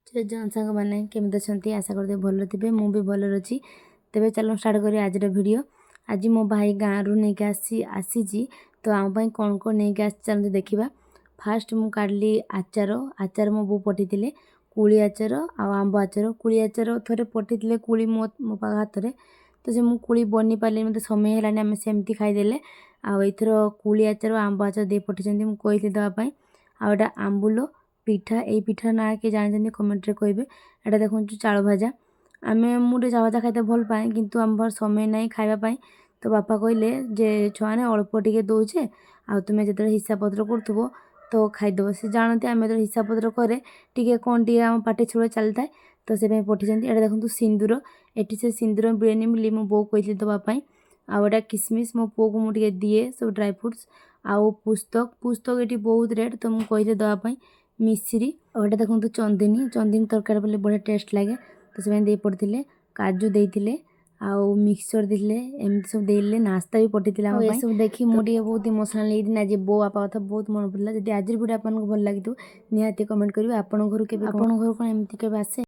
ଜୟ ଜଗନ୍ନାଥ ସାଙ୍ଗମାନେ, କେମିତି ଅଛନ୍ତି? ଆଶା କରୁଥିବେ ଭଲରେ ଥିବେ। ମୁଁ ବି ଭଲରେ ଅଛି। ତେବେ ଚାଲନ୍ତୁ ଷ୍ଟାର୍ଟ କରିବା ଆଜିର ଭିଡ଼ିଓ। ଆଜି ମୋ ଭାଇ ଗାଁରୁ ନେଇକି ଆସିଛି, ତ ଆମ ପାଇଁ କ'ଣ କ'ଣ ନେଇକି ଆସିଛି, ଚାଲନ୍ତୁ ଦେଖିବା। ଫାଷ୍ଟ ମୁଁ କାଢ଼ିଲି ଆଚାର। ଆଚାର ମୋ ବୋଉ ପଠେଇଥିଲେ, କୋଳି ଆଚାର ଆଉ ଆମ୍ବ ଆଚାର। କୋଳି ଆଚାର ଥରେ ପଠେଇଥିଲେ, କୋଳି ମୋ ମୋ ପାଖ ହାତରେ ତ ସେ ମୁଁ କୋଳି ବନେଇ ପାରିଲିନି, ମୋତେ ସମୟ ହେଲାନି, ଆମେ ସେମିତି ଖାଇଦେଲେ। ଆଉ ଏଇଥର କୋଳି ଆଚାର, ଆମ୍ବ ଆଚାର ଦେଇ ପଠେଇଛନ୍ତି, ମୁଁ କହିଥିଲି ଦେବା ପାଇଁ। ଆଉ ଏଇଟା ଆମ୍ବୁଲ ପିଠା। ଏଇ ପିଠା ନାଁ କିଏ ଜାଣିଛନ୍ତି, କମେଣ୍ଟରେ କହିବେ। ଏଇଟା ଦେଖନ୍ତୁ, ଚାଉଳ ଭଜା। ମୁଁ ଟିକେ ଚାଉଳ ଭଜା ଖାଇତେ ଭଲ ପାଏ, କିନ୍ତୁ ଆମ ପାଖରେ ସମୟ ନାହିଁ ଖାଇବା ପାଇଁ। ତ ବାପା କହିଲେ ଯେ ଛୁଆମାନେ ଅଳ୍ପ ଟିକେ ଦେଉଛେ, ଆଉ ତୁମେ ଯେତେବେଳେ ହିସାବ ପତ୍ର କରୁଥିବ ତ ଖାଇଦେବ। ସେ ଜାଣନ୍ତି ଆମେ ଯେତେବେଳେ ହିସାବ ପତ୍ର କରେ, ଟିକେ କ'ଣ ଟିକେ ଆମ ପାଟି ଛୁଆ ଚାଲିଥାଏ, ତ ସେ ପାଇଁ ପଠେଇଛନ୍ତି। ଏଇଟା ଦେଖନ୍ତୁ, ସିନ୍ଦୁର। ଏଠି ସେ ସିନ୍ଦୁର ମିଳେନି ବୋଲି ମୋ ବୋଉ କହିଥିଲେ ଦେବା ପାଇଁ। ଆଉ ଏଇଟା କିସମିସ୍, ମୋ ପୁଅକୁ ମୁଁ ଟିକେ ଦିଏ ସବୁ ଡ୍ରାଏ ଫ୍ରୁଟ୍ସ। ଆଉ ପୁସ୍ତକ। ପୁସ୍ତକ ଏଠି ବହୁତ ରେଟ୍, ତ ମୁଁ କହିଲି ଦେବା ପାଇଁ। ମିଶ୍ରି। ଆଉ ଏଇଟା ଦେଖନ୍ତୁ, ଚନ୍ଦିନୀ। ଚନ୍ଦିନୀ ତରକାରୀ କଲେ ବଢ଼ିଆ ଟେଷ୍ଟ ଲାଗେ, ତ ସେମାନେ ଦେଇ ପଡ଼ିଥିଲେ। କାଜୁ ଦେଇଥିଲେ ଆଉ ମିକ୍ସଚର୍ ଦେଇଥିଲେ, ଏମିତି ସବୁ ଦେଇଥିଲେ। ନାସ୍ତା ବି ପଠେଇଥିଲେ ଆମ ପାଇଁ। ଏସବୁ ଦେଖି ମୁଁ ଟିକେ ବହୁତ ଇମୋସନାଲ୍ ହେଇଥିଲି। ଆଜି ବୋଉ ବାପା କଥା ବହୁତ ମନେ ପଡ଼ିଲା। ଯଦି ଆଜିର ଭିଡ଼ିଓ ଆପଣଙ୍କୁ ଭଲ ଲାଗିଥିବ, ନିହାତି କମେଣ୍ଟ କରିବେ। ଆପଣଙ୍କ ଘରୁ କେବେ, ଆପଣଙ୍କ ଘରୁ କ'ଣ ଏମିତି କେବେ ଆସେ?